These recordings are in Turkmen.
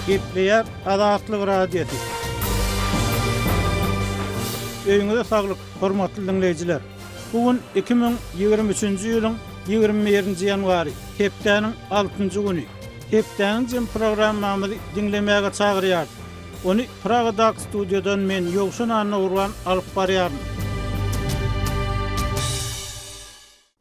Gepleýär Azatlyk Radiosy. Öýüňize saglyk, hormatly diňleýjiler! Bu gün 2023-nji ýylyň 21-nji ýanwary, hepdäniň altynjy güni. Hepdäniň jem programmamyzy diňlemäge çagyrýarys. Ony Pragadaky studiýadan men, Ýowşan Annagurban alyp barýaryn.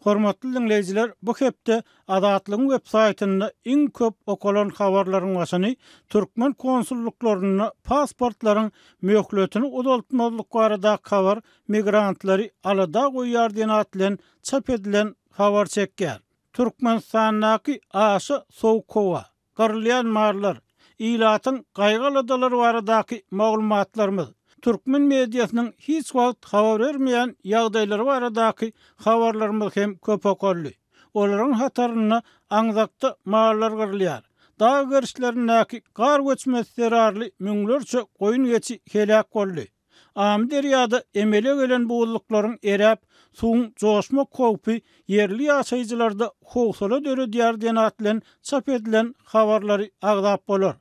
Hormatly diňleýjiler, bu hepde Azatlygyň web saýtynda iň köp okalan habarlaryň başyny türkmen konsullyklarynda pasportlaryň möhletini uzaltmazlyk baradaky habar migrantlary alada goýýar diýen at bilen çap edilen habar çekýär. Türkmenistandaky aşa sowuk howa, gyrylýan mallar, ilatyň gaýgy-aladalary baradaky maglumatlarymyz, türkmen mediasynyň hiç wagt habar bermeýän ýagdaýlary baradaky habarlarymyz hem köp okaldy. Olaryň hatarynda aňzakda mallar gyrylýar, dag gerişlerindäki gar göçmesi zerarly müňlerçe goýun-geçi heläk boldy. Amyderýada emele gelen buzluklaryň eräp, suwuň joşmak howpy ýerli ýaşaýjylarda howsala döredýär diýen at bilen çap edilen habarlary agzap bolar.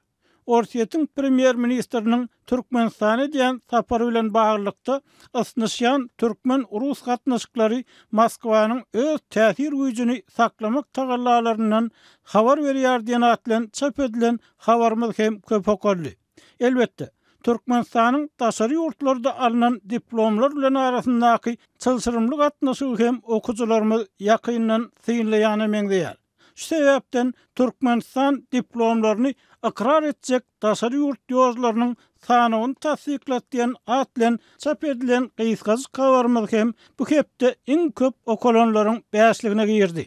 Orsýetiň premýer-ministriniň Türkmenistana edýän sapary bilen baglylykda ysnyşýan türkmen-rus gatnaşyklary Moskwanyň öz täsir güýjüni saklamak tagallalaryndan habar berýär diýen at bilen çap edilen habarymyz hem köp okaldy. Elbetde, Türkmenistanyň daşary ýurtlarda alnan diplomlar bilen arasyndaky çylşyrymly gatnaşygy hem okyjylarymyz ýakyndan synlaýana meňzeýär. Şu sebäpden Türkmenistan diplomlaryny ykrar etjek daşary ýurt ýozlarynyň sanawyny tassyklady diýen at bilen çap edilen gysgajyk habarymyz hem bu hepde iň köp okalanlaryň bäşligine girdi.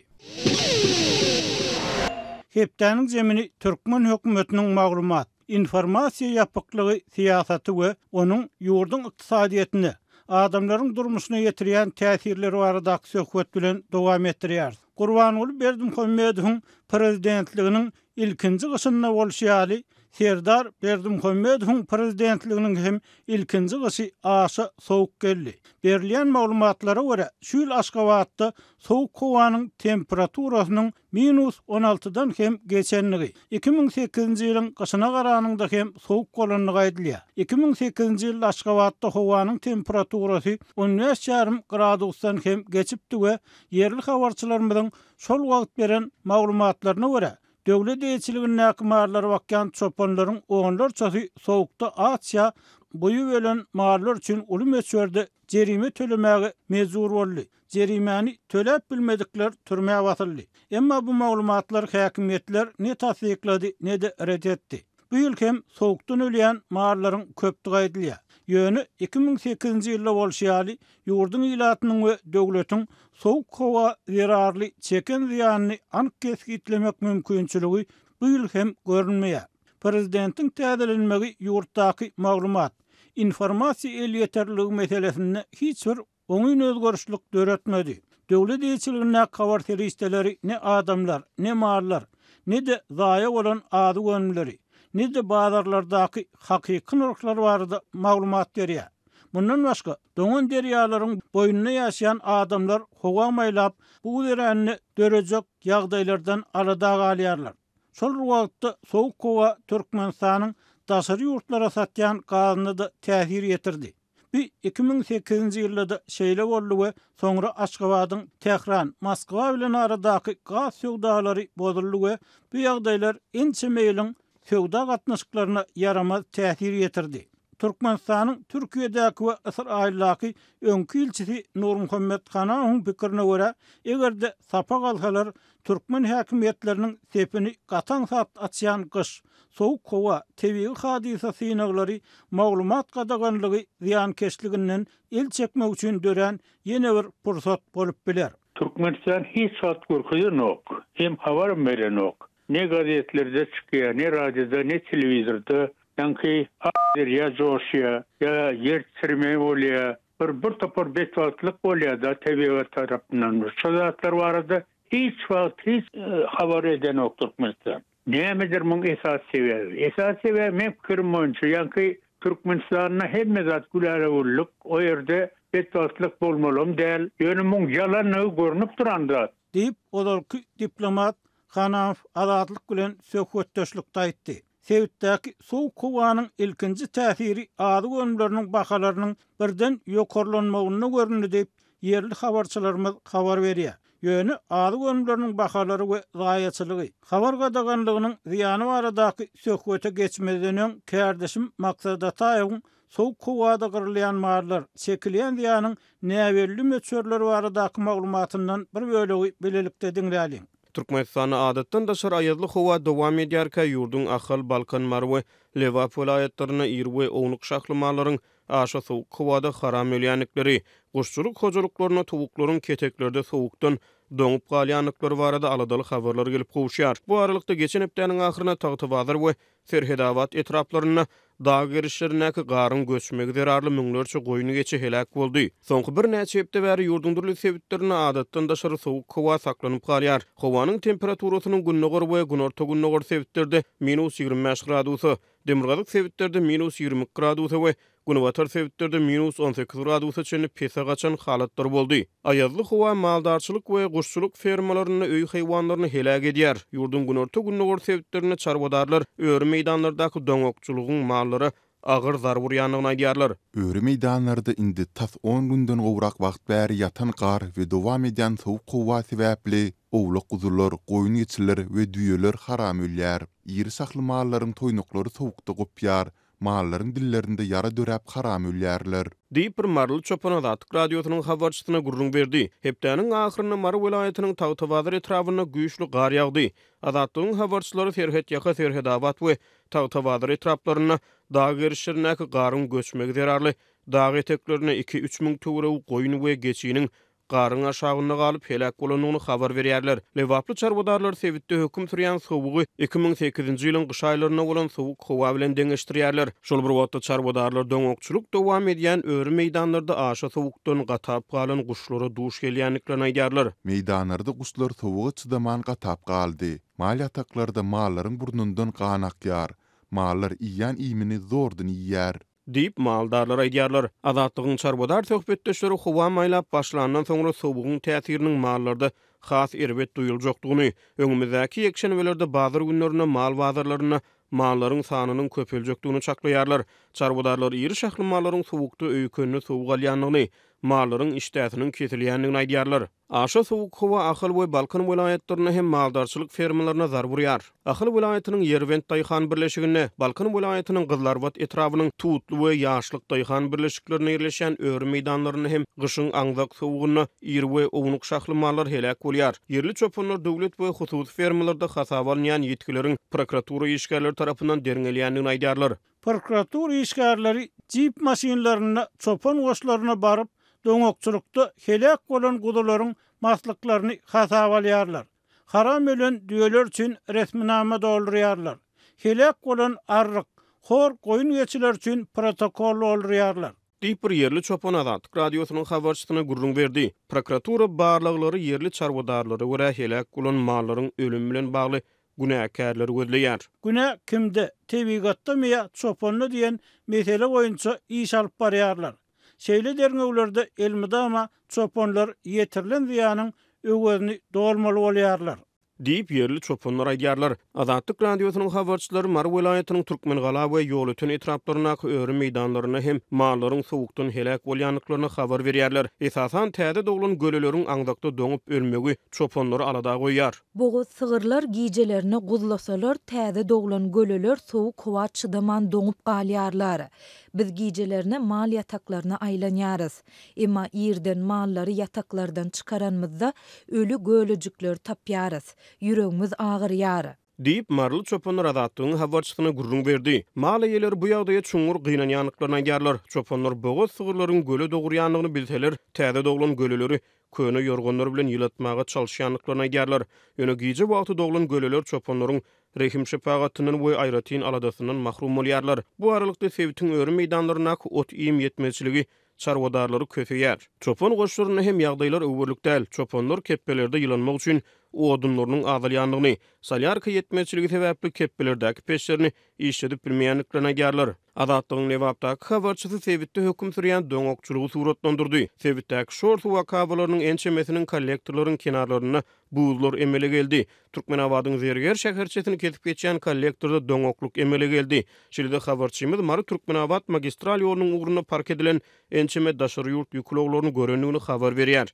Hepdäniň jemini türkmen hökümetiniň maglumat, informasiýa ýapyklygy syýasaty we onuň ýurduň ykdysadyýetine, adamlaryň durmuşyna ýetirýän täsirleri baradaky söhbet bilen dowam etdirýäris. Gurbanguly Berdimuhamedowyň prezidentliginiň ilkinji gyşynda bolşy ýaly, Serdar Berdimuhamedowyň prezidentliginiň hem ilkinji gyşy aşa sowuk geldi. Berilýän maglumatlara görä, şu ýyl Aşgabatda sowuk howanyň temperaturasynyň minus on altydan hem geçendigi, 2008-nji ýylyň gyşyna garanyňda hem sowuk bolandygy aýdylýar. 2008-nji ýylda Aşgabatda howanyň temperaturasy on bäş ýarym gradusdan hem geçipdi we ýerli habarçylarymyzyň şol wagt beren maglumatlaryna görä, döwlet eýeçiligindäki mallary bakýan çopanlaryň onlarçasy sowukda aç ýa buýup ölen mallar üçin uly möçberde jerime tölemäge mejbur boldy. Jerimäni töläp bilmedikler türmä basyldy. Emma bu maglumatlary häkimiýetler ne tassyklady, ne-de ret etdi. Bu ýyl hem sowukdan ölýän mallaryň köpdügi aýdylýar. Ýöne 2008-nji ýylda bolşy ýaly, ýurduň ilatynyň we döwletiň sowuk howa zerarly çeken zyýanyny anyk kesgitlemek mümkinçiligi bu ýyl hem görünmeýär. Prezidentiň täzelenmegi ýurtdaky maglumat, informasiýa elýeterliligi meselesinde hiç bir oňyn özgerişlik döretmedi. Döwlet eýeçiligindäki habar serişdeleri ne adamlar, ne mallar, ne-de zaýa bolan azyk önümleri, ne-de bazarlardaky hakyky nyrhlar barada maglumat berýär. Mundan başga, doňan derýalaryň boýunda ýaşaýan adamlar howa maýlap, buz erände dörejek ýagdaýlardan alada galýarlar. Şol bir wagtda, sowuk howa Türkmenistanyň daşary ýurtlara satýan gazyna-da täsir ýetirdi. Bu 2008-nji ýylda-da şeýle boldy we soňra Aşgabadyň Tähran, Moskwa bilen aradaky gaz söwdalary bozuldy we bu ýagdaýlar ençeme ýylyň söwda gatnaşyklaryna ýaramaz täsir ýetirdi. Türkmenistanyň Türkiýedäki we Ysraýyldaky öňki ilçisi Nurmuhammet Hanawyň pikirine görä, eger-de sapak alsalar, türkmen häkimiýetleriniň sepini gataň-sat açýan gyş, sowuk howa, tebigy hadysa synaglary, maglumat gadaganlygy zyýankeşliginden el çekmek üçin dörän ýene bir pursat bolup biler. Türkmenistan hiç wagt görkezenok, hem habaram berenok. Ne gazetlerde çykýar, ne radioda, ne telewizorda. Ýaňky ak derýa joşýar, ýa ýer titreme bolýar. Bir bir topar betbagtlyk bolýar-da tebigat tarapyndan. Şo zatlar barada hiç wagt hiç habar edenok Türkmenistan. Nämedir muň esasy sebäbi? Esasy sebäbi meň pikirim boýunça ýaňky Türkmenistanda hemme zat gülala-güllük, o ýerde betbagtlyk bolmalam däl. Ýöne muň ýalandygy görnüp duran zat. Diýip, ozalky diplomat Hanamow Azatlyk bilen söhbetdeşlikde aýtdy. Sebitdäki sowuk howanyň ilkinji täsiri azyk önümleriniň bahalarynyň birden ýokarlanmagynda göründi diýip, ýerli habarçylarymyz habar berýär. Ýöne azyk önümleriniň bahalary we zaýaçylygy, habar gadaganlygynyň zyýany baradaky söhbete geçmezden öň, kärdeşim Maksat Ataýewiň sowuk howada gyrylýan mallar, çekilýän zyýanyň näbelli möçberleri baradaky maglumatyndan bir bölegi bilelikde diňläliň. Türkmenistanda adatdan daşary aýazly howa dowam edýärkä, ýurduň Ahal, Balkan, Mary we Lebap welaýatlarynda iri we ownuk şahly mallaryň aşa sowuk howada haram ölýändikleri, guşçulyk hojalyklarynda towuklaryň keteklerde sowukdan doňup galýandyklary barada aladaly habarlar gelip gowuşýar. Bu aralykda, geçen hepdäniň ahyrynda Tagtabazar we Serhedabat etraplarynda dag gerişlerindäki garyň göçmegi zerarly müňlerçe goýun-geçi heläk boldy. Soňky birnäçe hepde bäri ýurduň dürli sebitlerinde adatdan daşary sowuk howa saklanyp galýar. Howanyň temperaturasynyň gündogar we günorta-gündogar sebitlerde minus 25 gradusa, demirgazyk sebitlerde minus 22 gradusa we Günbatar sebitlerde minus 18 gradusa çenli pese gaçan halatlar boldy. Aýazly howa maldarçylyk we guşçulyk fermalarynda öý haýwanlaryny heläk edýär. Ýurduň günorta-gündogar sebitlerinde çarwadarlar öri meýdanlardaky doňakçylygyň mallara agyr zarba urýandygyny aýdýarlar. Öri meýdanlarda indi tas on günden gowrak wagt bäri ýatan gar we dowam edýän sowuk howa sebäpli owlak-guzular, goýun-geçiler we düýeler haram ölýär. Iri şahly mallaryň toýnaklary sowukda gopýar, Mallaryň dillerinde ýara döräp haram ölýärler. Diýip, bir maryly çopan Azatlyk Radiosynyň habarçysyna gürrüň berdi. Hepdäniň ahyrynda Mary welaýatynyň Tagtabazar etrabynda güýçli gar ýagdy. Azatlygyň habarçylary serhetýaka Serhedabat we Tagtabazar etraplarynda dag gerişlerindäki garyň göçmegi zerarly dag eteklerinde iki-üç müň töweregi goýun we geçiniň garyň aşagynda galyp heläk bolandygyny habar berýärler. Lebaply çarwadarlar sebitde höküm sürýän sowugy 2008-nji ýylyň gyş aýlarynda bolan sowuk howa bilen deňeşdirýärler. Şol bir wagtda çarwadarlar doňakçylyk dowam edýän öri meýdanlarda aşa sowukdan gatap galan guşlara duş gelýändiklerini aýdýarlar. Meýdanlarda guşlar sowuga çydaman gatap galdy. Mal ýataklarda mallaryň burnundan gan akýar. Mallar iýýän iýmini zordan iýýär. Diýip, maldarlar aýdýarlar. Azatlygyň çarwadar söhbetdeşleri howa maýlap başlandan soňra sowugyň täsiriniň mallarda has erbet duýuljakdygyny, öňümizdäki ýekşenbelerde bazar günlerinde mal bazarlarynda mallaryň sanynyň köpeljekdigini çaklaýarlar. Çarwadarlar iri şahly mallaryň sowukda öýkenine sowuk alýandygyny, mallaryň işdäsiniň kesilýändigini aýdýarlar. Aşa sowuk howa Ahal we Balkan welaýatlarynda hem maldarçylyk fermalaryna zarba urýar. Ahal welaýatynyň Ýerbent daýhan birleşiginde, Balkan welaýatynyň Gyzylarbat etrabynyň Tutly we Ýaşlyk daýhan birleşiklerinde ýerleşýän öri meýdanlarynda hem gyşyň aňzak sowugynda iri we ownuk şahly mallar heläk bolýar. Ýerli çopanlar döwlet we hususy fermalarda hasaba alynýan ýitgileriň prokuratura işgärleri tarapyndan derňelýändigini aýdýarlar. Prokuratura işgärleri jip maşynlarynda çopan goşlaryna baryp, doňakçylykda heläk bolan guzularyň maslyklaryny hasaba alýarlar. Haram ölen düýeler üçin resminama doldurýarlar. Heläk bolan arryk, hor goýun-geçiler üçin protokol doldurýarlar. Diýip, bir ýerli çopan Azatlyk Radiosynyň habarçysyna gürrüň berdi. Prokuratura barlaglary ýerli çarwadarlara görä heläk bolan mallaryň ölümi bilen bagly günäkärleri gözleýär. Günä kimde, tebigatdamy ýa çopanda diýen mesele boýunça iş alyp barýarlar. Şeýle derňewlerde elmydama çopanlar ýetirilen zyýanyň öwezini dolmaly bolýarlar. Diýip, ýerli çopanlar aýdýarlar. Azatlyk Radiosynyň habarçylary Mary welaýatynyň Türkmengala we Ýolöten etraplaryndaky öri meýdanlarynda hem mallaryň sowukdan heläk bolýandyklaryny habar berýärler. Esasan, täze doglan göleleriň aňzakda doňup ölmegi çopanlary alada goýýar. Bogaz sygyrlar gijelerine guzlasalar, täze doglan göleler sowuk howa çydaman doňup galýarlar. Biz gijelerine mal ýataklaryna aýlanýarys. Emma irden mallary ýataklardan çykaranymyzda, öli gölejikleri tapýarys. Ýüregimiz agyrýar. Diýip, maryly çopanlar Azatlygyň habarçysyna gürrüň berdi. Mal eýeleri bu ýagdaýa çuňňur gynanýandyklaryny aýdýarlar. Çopanlar bogaz sygyrlaryň göle dogurýandygyny bilseler, täze doglan göleleri köne ýorganlar bilen ýylatmaga çalyşýandyklaryny aýdýarlar. Ýöne gije wagty doglan göleler çopanlaryň rehim-şepagatyndan we aýratyn aladasyndan mahrum bolýarlar. Bu aralykda, sebitiň öri meýdanlaryndaky ot-iým ýetmezçiligi çarwadarlary köseýär. Çopan goşlarynda hem ýagdaýlar öwerlik däl. Çopanlar kepbelerde ýylanmak üçin. odunlarynyň azalýandygyny, solýarka ýetmezçiligi sebäpli kepbelerdäki peçlerini işledip bilmeýändiklerini aýdýarlar. Azatlygyň Lebapdaky habarçysy sebitde höküm sürýän doňakçylygy suratlandyrdy. Sebitdäki şor suw akabalarynyň ençemesiniň kollektorlaryň kenarlarynda buzlar emele geldi. Türkmenabadyň Zerger şäherçesini kesip geçýän kollektorda doňaklyk emele geldi. Şeýle-de habarçymyz Mary-Türkmenabat magistral ýolunyň ugrunda park edilen ençeme daşary ýurt ýük ulaglaryny görendigini habar berýär.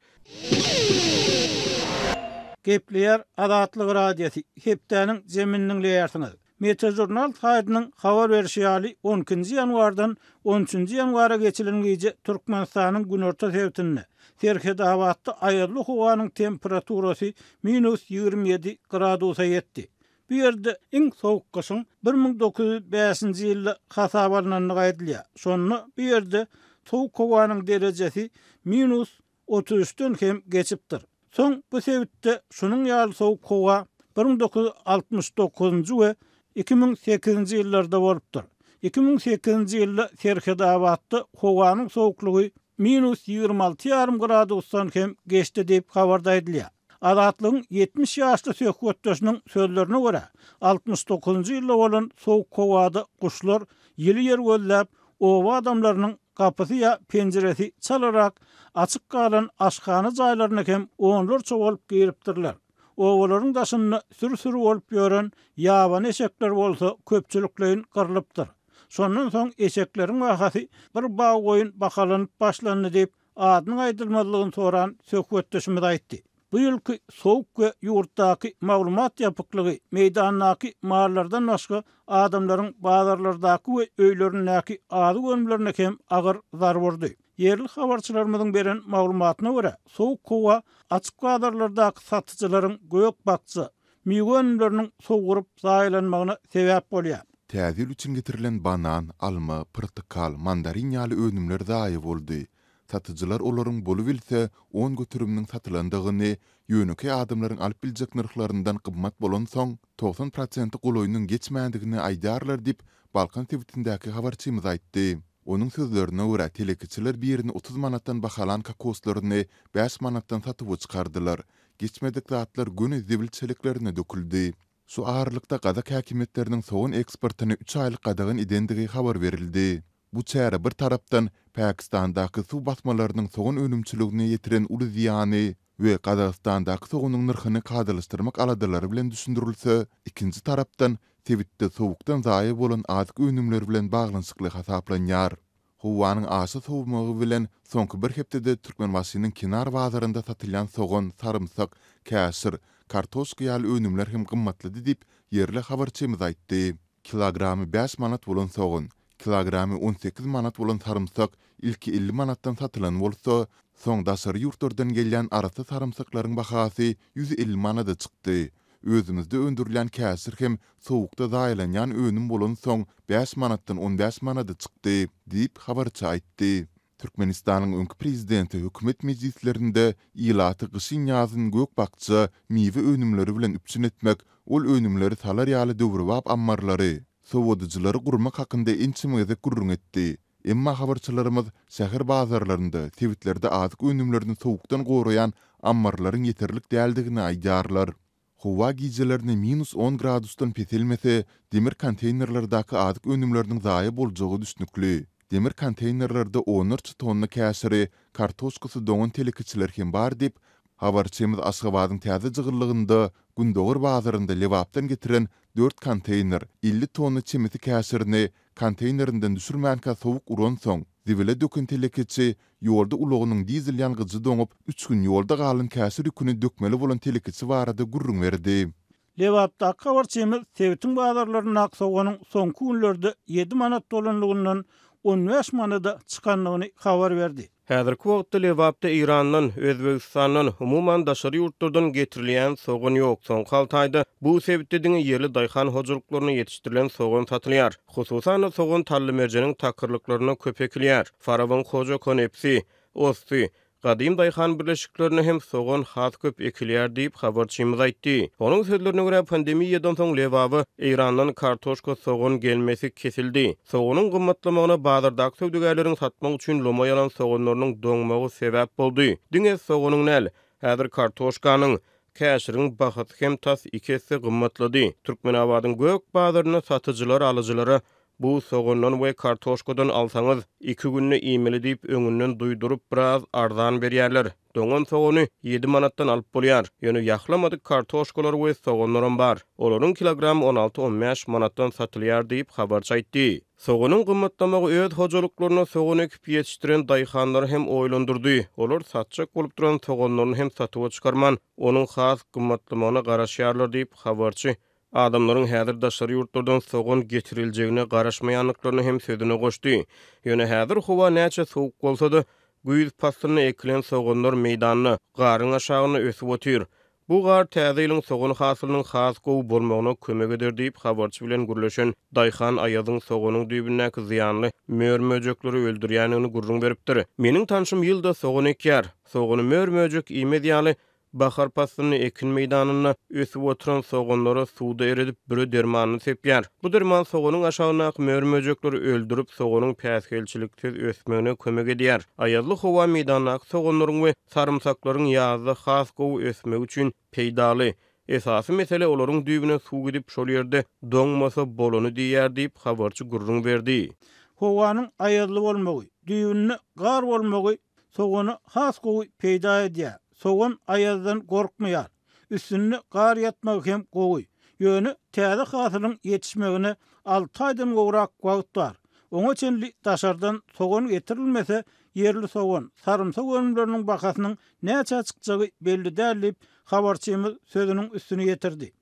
Gepleýär Azatlyk Radiosy, hepdäniň jemini diňleýärsiňiz. Metažurnal saýtynyň habar berşi ýaly, on ikinji ýanwardan on üçünji ýanwara geçilen gije Türkmenistanyň günorta sebitinde, Serhetabatda aýazly howanyň temperaturasy minus 27 gradusa ýetdi. Bu ýerde iň sowuk gyşyň 1905-nji ýylda hasaba alnandygy aýdylýar. Şonda bu ýerde sowuk howanyň derejesi minus 33-den hem geçipdir. Soň bu sebitde şunuň ýaly sowuk howa 1969-njy we 2008-nji ýyllarda bolupdyr. 2008-nji ýylda Serhetabatda howanyň sowuklygy minus 26 ýarym gradusdan hem geçdi diýip, habarda aýdylýar. Azatlygyň 70 ýaşly söhbetdeşiniň sözlerine görä, 69-njy ýylda bolan sowuk howada guşlar ýyly ýer gözläp, oba adamlarynyň gapysy ýa penjiresi çalarak açyk galan aşhana jaýlaryna hem onlarça bolup giripdirler. Obalaryň daşynda süri-süri bolup ýören ýabany eşekler bolsa köpçülikleýin gyrlypdyr. Şondan soň eşekleriň bahasy bir bag goýun bahalanyp başlandy diýip, adynyň aýdylmazlygyny soran söhbetdeşimiz aýtdy. Bu ýylky sowuk we ýurtdaky maglumat ýapyklygy meýdandaky mallardan başga adamlaryň bazarlardaky we öýlerindäki azyk önümlerine hem agyr zarba urdy. Ýerli habarçylarymyzyň beren maglumatyna görä, sowuk howa açyk bazarlardaky satyjylaryň gök-bakja, miwe önümleriniň sowuryp zaýalanmagyna sebäp bolýar. Täze ýyl üçin getirilen banan, alma, pyrtykal, mandarin ýaly önümler zaýa boldy. Satyjylar olaryň bolubilse on göteriminiň satylandygyny, ýönekeý adamlaryň alyp biljek nyrhlaryndan gymmat bolansoň, 90 prosente golaýynyň geçmändigini aýdýarlar diýip, Balkan sebitindäki habarçymyz aýtdy. Onuň sözlerine görä, telekeçiler birini 30 manatdan bahalan kokoslaryny bäş manatdan satuwa çykardylar. Geçmedik zatlar göni zibil çeleklerine döküldi. Şu aralykda gazak häkimiýetleriniň sogan eksportyny üç aýlyk gadagan edendigi habar berildi. Bu çäre bir tarapdan, Pakistandaky suw basmalarynyň sogan önümçiligine ýetiren uly zyýany we Gazagystandaky soganyň nyrhyny kadalaşdyrmak aladalary bilen düşündirilse, ikinji tarapdan, sebitde sowukdan zaýa bolan azyk önümleri bilen baglanyşykly hasaplanýar. Howanyň aşa sowmagy bilen soňky bir hepdede Türkmenbaşynyň kenar bazarynda satylýan sogan, sarymsak, käşir, kartoşka ýaly önümler hem gymmatlady diýip, ýerli habarçymyz aýtdy. Kilogramy bäş manat bolan sogan, kilogramy 18 manat bolan sarymsak ilki 50 manatdan satylan bolsa, soň daşary ýurtlardan gelýän arassa sarymsaklaryň bahasy 150 manada çykdy. Özümizde öndürilýän käşir hem sowukda zaýalanýan önüm bolansoň, bäş manatdan on bäş manada çykdy, diýip, habarçy aýtdy. Türkmenistanyň öňki prezidenti hökümet mejlislerinde ilaty gyşyn-ýazyn gök-bakja, miwe önümleri bilen üpjün etmek, ol önümleri salar ýaly döwrebap ammarlary, sowadyjylary gurmak hakynda ençeme gezek gürrüň etdi. Emma habarçylarymyz şäher bazarlarynda, sebitlerde azyk önümlerini sowukdan goraýan ammarlaryň ýeterlik däldigini aýdýarlar. Howa gijelerine minus on gradusdan peselmese, demir konteýnerlerdäki azyk önümleriniň zaýa boljagy düşnükli. Demir konteýnerlerde onlarça tonna käşiri, kartoşkasy doňan telekeçiler hem bar diýip, habarçymyz Aşgabadyň täze jygyllygynda Gündogar bazarynda Lebapdan getiren dört konteýner, 50 tonna çemesi käşirini konteýnerinden düşürmänkä sowuk uransoň, zibile döken telekeçi ýolda ulagynyň dizel ýangyjy doňup, üç gün ýolda galan käşir ýüküni dökmeli bolan telekeçi barada gürrüň berdi. Lebapdaky habarçymyz sebitiň bazarlaryndaky soganyň soňky günlerde ýedi manat bolanlygyndan 15 manada çykandygyny habar berdi. Häzirki wagtda Lebapda Eýrandan, Özbegistandan, umuman daşary ýurtlardan getirilýän sogan ýok. Soňky alty aýda bu sebitde diňe ýerli daýhan hojalyklarynda ýetişdirilen sogan satylýar. Hususan-da, sogan Tallymerjeniň takyrlyklarynda köp ekilýär. Farabyň Hoja Konepsi, Osty, Gadym daýhan birleşiklerinde hem sogan has köp ekilýär diýip, habarçymyz aýtdy. Onuň sözlerine görä, pandemiýadan soň Lebaba Eýrandan kartoşka, sogan gelmesi kesildi. Soganyň gymmatlamagyna bazardaky söwdagärleriň satmak üçin lomaý alan soganlarynyň doňmagy sebäp boldy. Diňe soganyň däl, häzir kartoşkanyň, Käşiriň bahasy hem tas iki esse gymmatlady. Türkmenabadyň gök bazarynda satyjylar alyjylara Bu sogandan we kartoşkadan alsaňyz, iki günde iýmeli diýip öňünden duýduryp, biraz arzan berýärler. Doňan sogany ýedi manatdan alyp bolýar. Ýöne ýahlamadyk kartoşkalar we soganlaram bar. Olaryň kilogramy on alty-on bäş manatdan satylýar diýip, habarçy aýtdy. Soganyň gymmatlamagy öz hojalyklarynda sogan ekip ýetişdiren daýhanlary hem oýlandyrdy. Olar satjak bolup duran soganlaryny hem satuwa çykarman, onuň has gymmatlamagyna garaşýarlar diýip, habarçy Adamlaryň häzir daşary ýurtlardan sogan getiriljegine garaşmaýandyklaryny hem sözüne goşdy. Ýöne häzir howa näçe sowuk bolsa-da, güýz paslynda ekilen soganlar meýdanda, garyň aşagynda ösüp otyr. Bu gar täze ýylyň sogan hasylynyň has gowy bolmagyna kömek eder diýip, habarçy bilen gürleşen daýhan aýazyň soganyň düýbündäki zyýanly mör-möjekleri öldürýändigini gürrüň beripdir. Meniň tanşym ýylda sogan ekýär. Sogany mör-möjek iýmez ýaly, Bahar paslynda ekin meýdanynda ösüp oturan soganlara suwda eredip büre dermanyny sepýär. Bu derman soganyň aşagyndaky mör-möjekleri öldürip, soganyň päsgelçiliksiz ösmegine kömek edýär. Aýazly howa meýdandaky soganlaryň we sarymsaklaryň ýazda has gowy ösmegi üçin peýdaly. Esasy mesele olaryň düýbüne suw gidip, şol ýerde doňmasa bolany diýýär diýip, habarçy gürrüň berdi. Howanyň aýazly bolmagy, düýbünde gar bolmagy Sogana has gowy peýda edýär. Sogan aýazdan gorkmaýar. Üstünde gar ýatmagy hem gowy. Ýöne täze hasylyň ýetişmegine alty aýdan gowrak wagt bar. Oňa çenli daşardan sogan getirilmese, ýerli sogan, sarymsak önümleriniň bahasynyň näçä çykjagy belli däl diýip, habarçymyz sözüniň üstüni ýetirdi.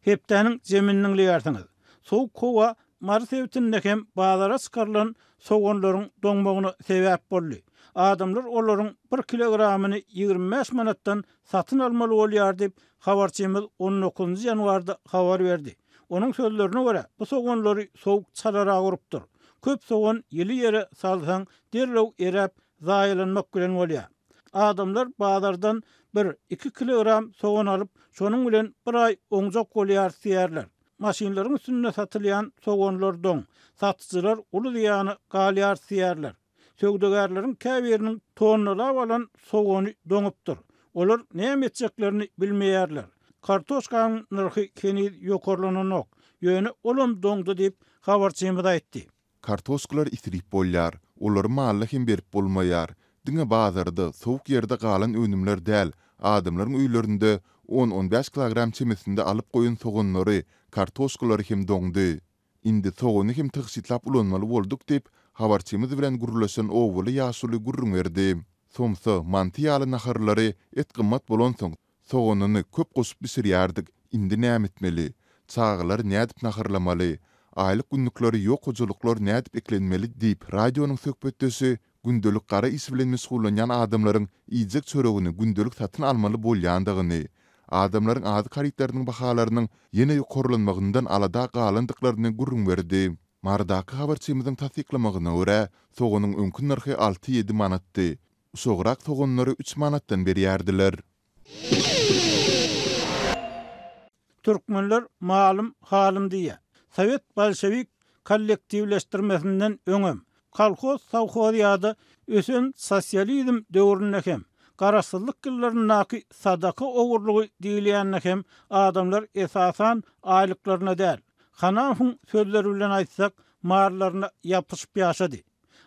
Hepdäniň zemini diňleýärsiňiz. Sowuk howa Mary sebitinde hem bazara çykarylan soganlaryň doňmagyna sebäp boldy. Adamlar olaryň bir kilogramyny 25 manatdan satyn almaly bolýar diýip, habarçymyz on dokuzynjy ýanwarda habar berdi. Onuň sözlerine görä, bu soganlary sowuk çalarak urupdyr. Köp sogan ýyly ýere salsaň, derrew eräp, zaýalanmak bilen bolýar. Adamlar bazardan bir, iki kilogram sogan alyp, şonuň bilen bir aý oňjak bolýarys diýýärler. Maşynlaryň üstünde satylýan soganlar doň, satyjylar uly zyýana galýarys diýýärler. Söwdagärleriň käbiriniň tonnalap alan sogany doňupdyr. Olar näme etjeklerini bilmeýärler. Kartoşkanyň nyrhy heniz ýokarlananok, ýöne olam doňdy diýip, habarçymyz aýtdy. Kartoşkalar isrip bolýar, olary mala hem berip bolmaýar. Diňe bazarda, sowuk ýerde galan önümler däl, adamlaryň öýlerinde on-on bäş kilogram çemesinde alyp goýan soganlary, kartoşkalary hem doňdy. Indi sogany hem tygşytlap ulanmaly bolduk diýip, habarçymyz bilen gürleşen obaly ýaşuly gürrüň berdi. Somsa, manty ýaly naharlary et gymmat bolansoň, Soganyny köp goşup bişirýärdik, indi näme etmeli? Çagalary nädip naharlamaly? Aýlyk-günlükleri ýok hojalyklar nädip eklenmeli diýip, radionyň söhbetdeşi gündelik gara iş bilen meşgullanýan adamlaryň iýjek çöregini gündelik satyn almaly bolýandygyny, adamlaryň azyk harytlarynyň bahalarynyň ýene ýokarlanmagyndan alada galandyklaryny gürrüň berdi. Marydaky habarçymyzyň tassyklamagyna görä, soganyň öňki nyrhy alty-ýedi manatdy. Uşagrak soganlary üç manatdan berýärdiler. Türkmenler malym, halym diýýär. Sowet bolşewik kollektiwleşdirmesinden öňem, kolhoz, sowhoz ýa-da ösen sosializm döwründe hem, garaşsyzlyk ýyllaryndaky sadaka ogurlygy diýilýände hem adamlar esasan aýlyklaryna däl, Hanafowyň sözleri bilen aýtsak, mallaryna ýapyşyp ýaşady.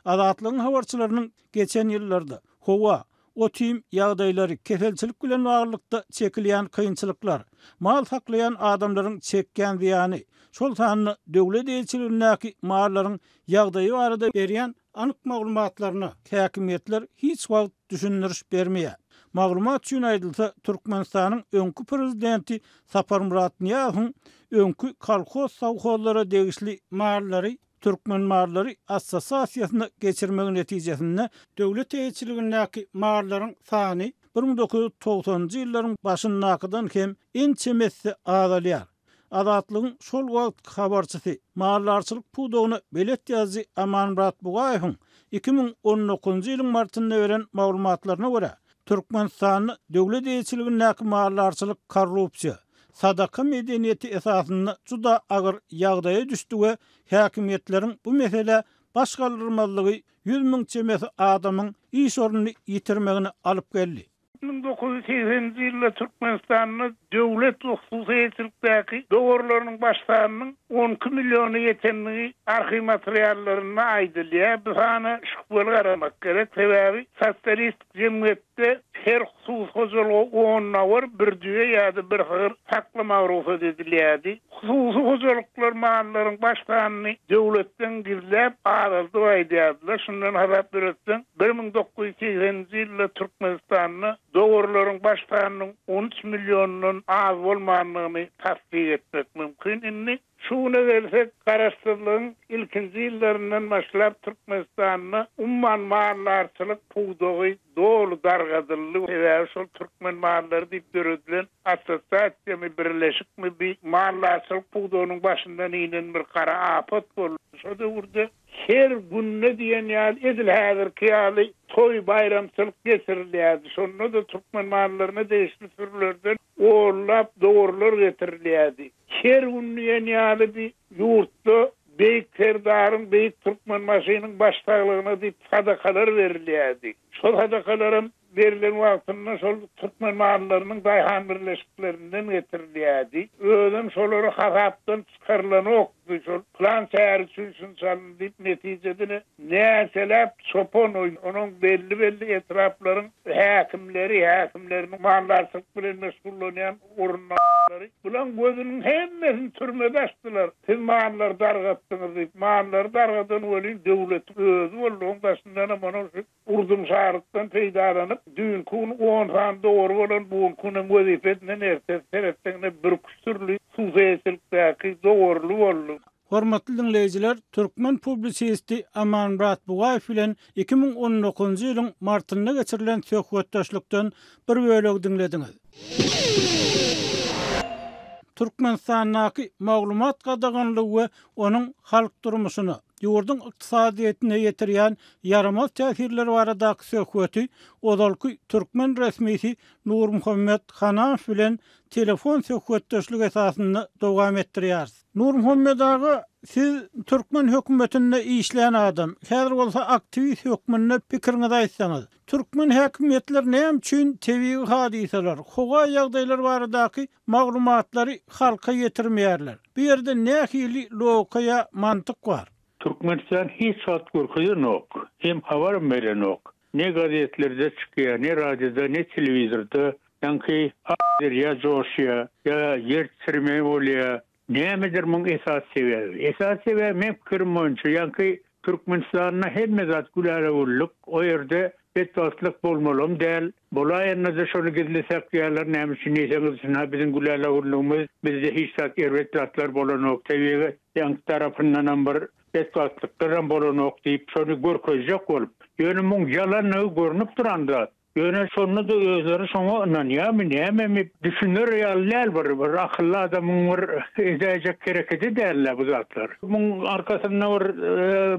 Azatlygyň habarçylarynyň geçen ýyllarda howa, ot-iým ýagdaýlary, keselçilik bilen baglylykda çekilýän kynçylyklar, mal saklaýan adamlaryň çekýän zyýany, şol sanda döwlet eýeçiligindäki mallaryň ýagdaýy barada berýän anyk maglumatlaryna häkimiýetler hiç wagt düşündiriş bermeýär. Maglumat üçin aýdylsa, Türkmenistanyň öňki prezidenti Saparmyrat Nyýazowyň öňki kolhoz-sowhozlara degişli mallary Türkmenmallary assosiasiýasyna geçirmegi netijesinde döwlet eýeçiligindäki mallaryň sany 1990-njy ýyllaryň başyndakydan hem ençeme esse azalýar. Azatlygyň şol wagtky habarçysy, maldarçylyk pudagyna belet ýazyjy Amanmyrat Bugaýewiň 2019-njy ýylyň martynda beren maglumatlaryna görä, Türkmenistanda döwlet eýeçiligindäki maldarçylyk korrupsiýa, sadaka medeniýeti esasynda juda agyr ýagdaýa düşdi we häkimiýetleriň bu meselä baş galdyrmazlygy 100 müň çemesi adamyň iş ornuny ýitirmegine alyp geldi. 1980-nji ýylda Türkmenistanda döwlet we hususy eýeçilikdäki dowarlarynyň baş sanynyň 12 milliona ýetendigi arhiw materiallarynda aýdylýar. Bu sana şübheli garamak gerek, sebäbi sosialistik jemgyýetde her hususy hojalyga on dowar, bir düýe ýa-da bir sygyr saklamaga rugsat edilýärdi. Hususy hojalyklar mallaryň baş sanyny döwletden gizläp, azaldyp aýdýardylar. Şundan hasap ýöretseň, 1980-nji ýylda Türkmenistanda dowarlaryň baş sanynyň 13 milliondan az bolmandygyny tassyk etmek mümkin. Indi şu güne gelsek, Garaşsyzlygyň ilkinji ýyllaryndan başlap Türkmenistanda umuman maldarçylyk pudagy doly dargadyldy. Sebäbi şol Türkmen mallary diýip döredilen assosiasiýamy, birleşikmi bi maldarçylyk pudagynyň başyndan inen bir gara apat boldy. Şo döwürde her günde diýen ýaly edil häzirki ýaly toý, baýramçylyk geçirilýärdi. Şonda-da türkmen mallaryna degişli sürülerden onlap dowarlar getirilýärdi. Her gün diýen ýaly bi ýurtda Beýik Serdaryň, Beýik Türkmenbaşynyň baş saglygyna diýip sadakalar berilýärdi. Şol sadakalaram berlen wagtynda şol türkmen mallarynyň daýhan birleşiklerinden getirilýärdi. Özem şolary hasapdan çykarylanokdy. Şol pylan şäher üçin şunça alyndy diýip, netijede-de näçeläp çopan, onuň belli-belli etraplaryň häkimleri, häkimleriniň maldarçylyk bilen meşgullanýan orunbasarlary bulaň gözüniň hemmesini türmede açdylar. Siz mallary dargatdyňyz diýip. Mallary dargadan welin döwletiň özi boldy. Oň daşyndanam onuň şu urdumşarlykdan peýdalanyp, düýnki gün on sany dowary bolan bu günki günem wezipesinden ertesi seretseňde birküç sürüli hususyýetçilikdäki dowarly boldy. Hormatly diňleýjiler, türkmen publisisti Amanmyrat Bugaýew bilen 2019-njy ýylyň martynda geçirilen söhbetdeşlikden bir bölegi diňlediňiz. Türkmenistandaky maglumat gadaganlygy we onuň halk durmuşyna, ýurduň ykdysadyýetine ýetirýän ýaramaz täsirleri baradaky söhbeti ozalky türkmen resmisi Nurmuhammet Hanamow bilen telefon söhbetdeşligi esasynda dowam etdirýäris. Nurmuhammet aga, siz türkmen hökümetinde işlän adam, häzir bolsa aktiwist hökmünde pikiriňizi aýtsaňyz, türkmen häkimiýetleri näme üçin tebigy hadysalar, howa ýagdaýlary baradaky maglumatlary halka ýetirmeýärler? Bu ýerde nähili logika ýa mantyk bar? Türkmenistan hiç wagt görkezenok, hem habaram berenok. Ne gazetlerde çykýar, ne radioda, ne telewizorda. Ýaňky ak derýa joşýar, ýa ýer titreme bolýar. Nämedir muň esasy sebäbi? Esasy sebäbi meň pikirim boýunça ýaňky Türkmenistanda hemme zat gülala-güllük, o ýerde betbagtlyk bolmalam däl. Bolaýanda-da şony gizli saklaýarlar, näme üçin diýseňiz, şunda biziň gülala-güllügimiz, bizde hiç zat erbet zatlar bolanok, tebigat ýaňky tarapyndanam bir betbagtlyklaram bolanok diýip şony görkezjek bolup. Ýöne muň ýalanlygy görnüp duran zat. Ýöne şonda-da özleri şoňa ynanýarmy, nämemi, düşüner ýaly däl bir, bir akylly adamyň bir edäýjek herekedi däl-dä bu zatlar. Muň arkasynda bir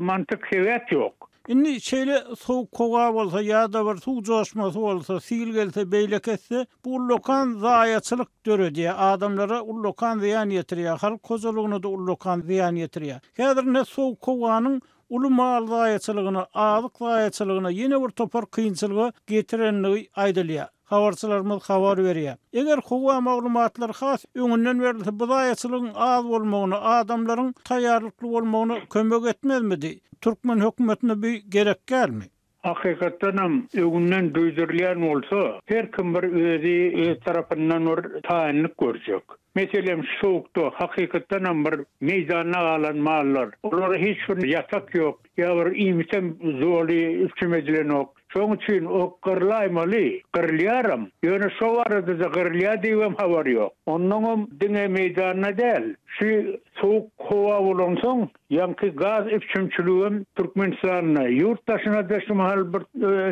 mantyk, sebäp ýok. Indi şeýle sowuk howa bolsa ýa-da bir suw joşmasy bolsa, sil gelse, beýleki etse, bu ullakan zaýaçylyk döredýär, adamlara ullakan zyýan ýetirýär, halk hojalygyna-da ullakan zyýan ýetirýär. Häzir ine sowuk howanyň uly mal zaýaçylygyna, azyk zaýaçylygyna, ýene bir topar kynçylyga getirendigi aýdylýar. Habarçylarymyz habar berýär. Eger howa maglumatlary has öňünden berilse, bu zaýaçylygyň az bolmagyna, adamlaryň taýýarlykly bolmagyna kömek etmezmidi? Türkmen hökümetine bu gerek dälmi? Hakykatdanam, öňünden duýdurylýan bolsa, her kim bir özi öz tarapyndan bir taýynlyk görjek. Meselem, şu sowukda hakykatdanam bir meýdanda galan mallar, olara hiç bir ýatak ýok, ýa bir iýmitem doly üpjüm edilenok. Şoň üçin o gyrlaýmaly, gyrylýaram. Ýöne şo barada-da gyrylýar diýibem habar ýok. Onnoňam diňe meýdanda däl, şu sowuk howa bolansoň, ýaňky gaz üpjünçiligem Türkmenistanda, ýurt daşyna-da şu mahal bir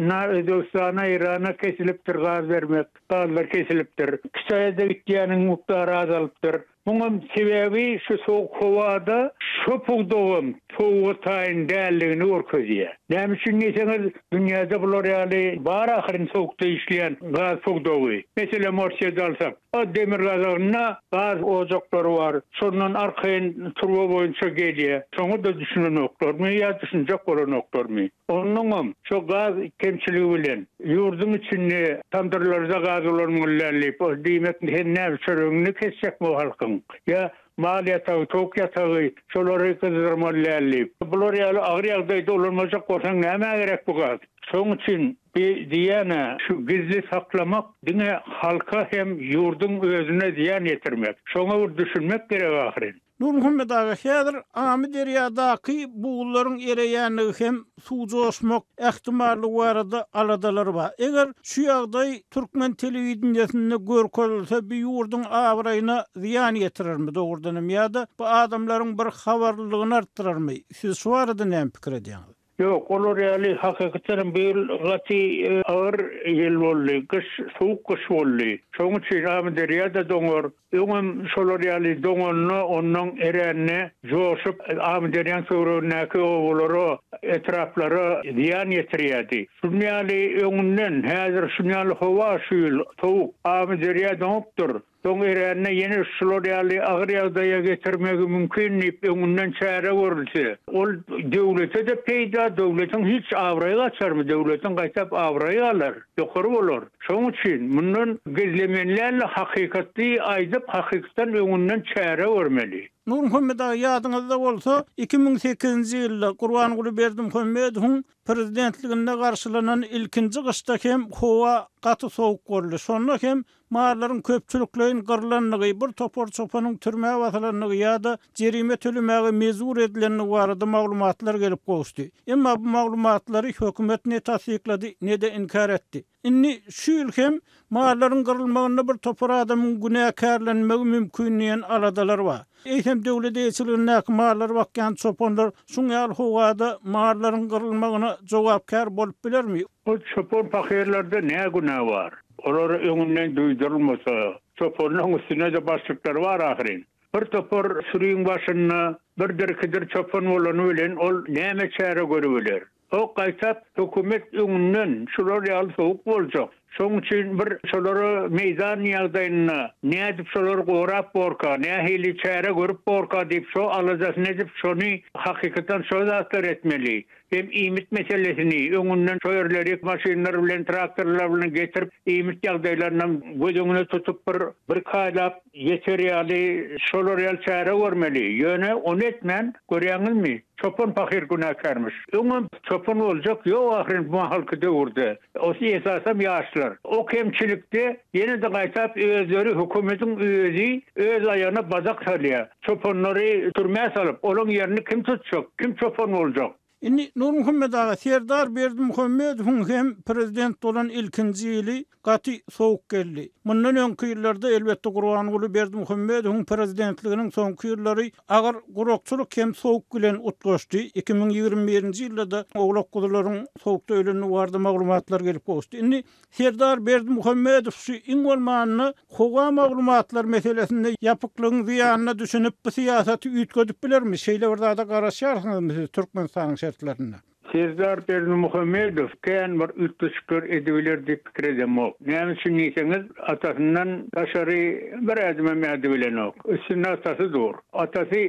na Özbegistana, Eýrana kesilipdir gaz bermek, gazlar kesilipdir. Kitaýa-da gitýäniň mukdary azalypdyr. Muňam sebäbi şu sowuk howada şo pudagam sowuga taýyn däldigini görkezýär. Näme üçin diýseňiz, dünýäde bular ýaly bar ahyryn sowukda işleýän gaz pudagy. Meselem, Orsýeti alsak, o demirgazygynda gaz ojaklary bar. Şondan arkaýyn turba boýunça gelýär. Şoňa-da düşünenoklarmy ýa düşünjek bolanoklarmy? Onnoňam şo gaz kemçiligi bilen ýurduň içinde tamdyrlarda gaz ulanmaly däl diýip, ol diýmek sen näme çöregiňi kesjekmi o halkyň? Ýa mal ýatagy, towuk ýatagy şolary gyzdyrmaly däl diýip. Bular ýaly agyr ýagdaýda ulanmajak bolsaň nämä gerek bu gaz? Şoň üçin bi diýýän-ä şu gizli saklamak diňe halka hem ýurduň özüne zyýan ýetirmek. Şoňa bir düşünmek gerek ahyryn. Nurmuhammet aga, häzir Amyderýadaky buzlaryň ereýändigi hem suw joşmak ähtimallygy barada aladalar bar. Eger şu ýagdaý türkmen telewideniýesinde görkezilse, bu ýurduň abraýyna zyýan ýetirermi dogrudan hem ýa-da bu adamlaryň bir habarlylygyny artdyrarmy? Siz şu barada näme pikir edýäňiz? Ýok, olar ýaly hakykatdan hem bu ýyl gaty agyr ýyl boldy. Gyş, sowuk gyş boldy. Şonuň üçin Amyderýa-da doňar. Öňem şolar ýaly doňanda, onnoň erände joşup, Amyderýaň töweregindäki obalara, etraplara zyýan ýetirýärdi. Şunuň ýaly öňünden, häzir şunuň ýaly howa şu ýyl sowuk, Amyderýa doňupdyr. Soň erände ýene şular ýaly agyr ýagdaýa getirmegi mümkin diýip öňünden çäre görülse, ol döwlete-de peýda, döwletiň hiç abraýy gaçarmy, döwletiň gaýtap abraýy galar, ýokary bolar. Şonuň üçin mundan gizlemeli däl-de, hakykaty aýdyp, hakykatdan öňünden çäre görmeli. Nurmuhammet aga, ýadyňyzda bolsa, 2008-nji ýylda Gurbanguly Berdimuhamedowyň prezidentliginde garşylanan ilkinji gyşda hem howa gaty sowuk boldy. Şonda hem Mallaryň köpçülikleýin gyrlandygy, bir topar çopanyň türmä basylandygy ýa-da jerime tölemäge mejbur edilendigi barada maglumatlar gelip gowuşdy. Emma bu maglumatlary hökümet ne tassyklady, ne-de inkär etdi. Indi şu ýyl hem mallaryň gyrylmagynda bir topar adamyň günäkärlenmegi mümkin diýen aladalar bar. Eýsem döwlet eýeçiligindäki mallary bakýan çopanlar şuň ýaly howada mallaryň gyrylmagyna jogapkär bolup bilermi? Ol çopan pahyrlarda nä günä bar? Olara öňünden duýdurylmasa, çopanlaryň üstünde-de başlyklary bar ahyryn. Bir topar süriň başynda birdir-ikidir çopan bolany bilen ol näme çäre görübiler? Hok gaýtap hökümet öňünden şular ýaly sowuk boljak. Şoň üçin bir şolara meýdan ýagdaýynda nädip şolary gorap borka, nähili çäre görüp borka diýip şo aladasyny edip şony hakykatdan şo zatlary etmeli. Hem iýmit meselesini öňünden şo ýerleri maşynlar bilen traktorlar bilen getirip iýmit ýagdaýlarynam göz öňüne tutup bir birki aýlap ýeter ýaly şolar ýaly çäre görmeli. Ýöne ony etmän görýäňizmi Çopan pahyr günäkärmiş. Öňem çopan boljak ýok ahyryn bu mahalky döwürde. Osy esasam ýaşlar. O kemçilikde ýene-de gaýtap özleri hökümediň özi öz aýagyna badak salýar. Çopanlary türmä salyp, olaň ýerini kim tutjak, kim çopan boljak? Indi Nurmuhammet aga, Serdar Berdimuhamedowyň hem prezident bolan ilkinji ýyly Gaty sowuk geldi. Mundan öňki ýyllarda, elbetde, Gurbanguly Berdimuhamedowyň prezidentliginiň soňky ýyllary agyr gurakçylyk hem sowuk bilen utgaşdy. 2021-nji ýylda-da owlak-guzularyň sowukda ölendigi barada maglumatlar gelip gowuşdy. Indi Serdar Berdimuhamedow şu iň bolmanda howa maglumatlar meselesinde ýapyklygyň zyýanyna düşünip, bu syýasaty üýtgedip bilermi? Şeýle bir zada garaşýarsyňyzmy siz Türkmenistanyň şertlerinde? Serdar Berdimuhamedow kän bir üýtgeşikler edibiler diýip pikir edemok. Näme üçin diýseňiz, atasyndan daşary bir ädimem ädibilenok. Üstünde atasy dur. Atasy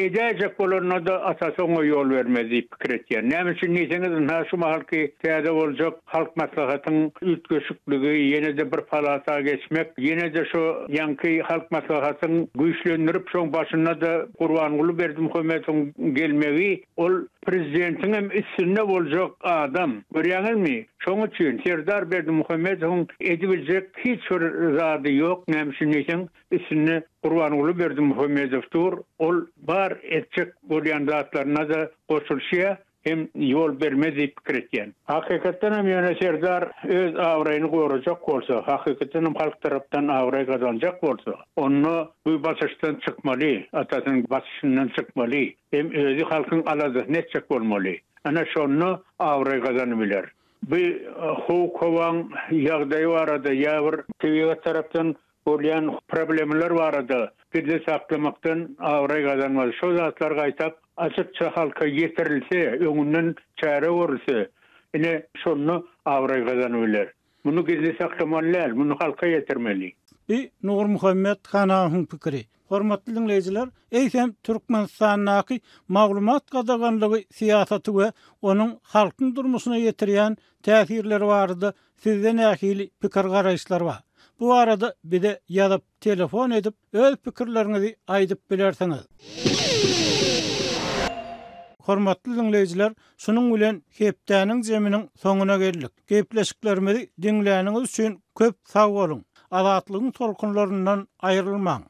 edäýjek bolanda-da atasy oňa ýol bermez diýip pikir etýän. Näme üçin diýseňiz, ynha şu mahalky täze boljak Halk Maslahatyň üýtgeşikligi, ýene-de bir palata geçmek, ýene-de şo ýaňky Halk Maslahatyň güýçlendirip şoň başynda-da Gurbanguly Berdimuhamedowyň gelmegi ol Prezidentiňem üstünde boljak adam. Görýäňizmi? Şoň üçin Serdar Berdimuhamedowyň edibiljek hiç bir zady ýok, näme üçin diýseň, üstünde Gurbanguly Berdimuhamedow dur, ol bar etjek bolýan zatlaryna-da goşulyşýar, hem ýol bermez diýip pikir etýän. Hakykatdanam ýöne Serdar öz abraýyny gorajak bolsa, hakykatdanam halk tarapdan abraý gazanjak bolsa, onda bu basyşdan çykmaly, atasynyň basyşyndan çykmaly. Hem özi halkyň aladasyny etjek bolmaly. Ana şonda abraý gazanyp biler. Bu howuk howaň ýagdaýy barada ýa bir tebigat tarapdan Bolýan problemalar barada gizli saklamakdan abraý gazanmaz. Şo zatlar gaýtap açykça halka ýetirilse, öňünden çäre görülse, ine, şonda abraý gazanyp biler. Muny gizli saklamaly däl, muny halka ýetirmeli. Bu Nurmuhammet Hanawyň pikiri. Hormatly diňleýjiler, eýsem Türkmenistandaky maglumat gadaganlygy syýasaty we onuň halkyň durmuşyna ýetirýän täsirleri barada sizde nähili pikir-garaýyşlar bar? Bu barada bize ýazyp, telefon edip, öz pikirleriňizi aýdyp bilersiňiz. Hormatly diňleýjiler, şunuň bilen hepdäniň jeminiň soňuna geldik. Gepleşiklerimizi diňläniňiz üçin köp sag boluň! Azatlygyň tolkunlaryndan aýrylmaň!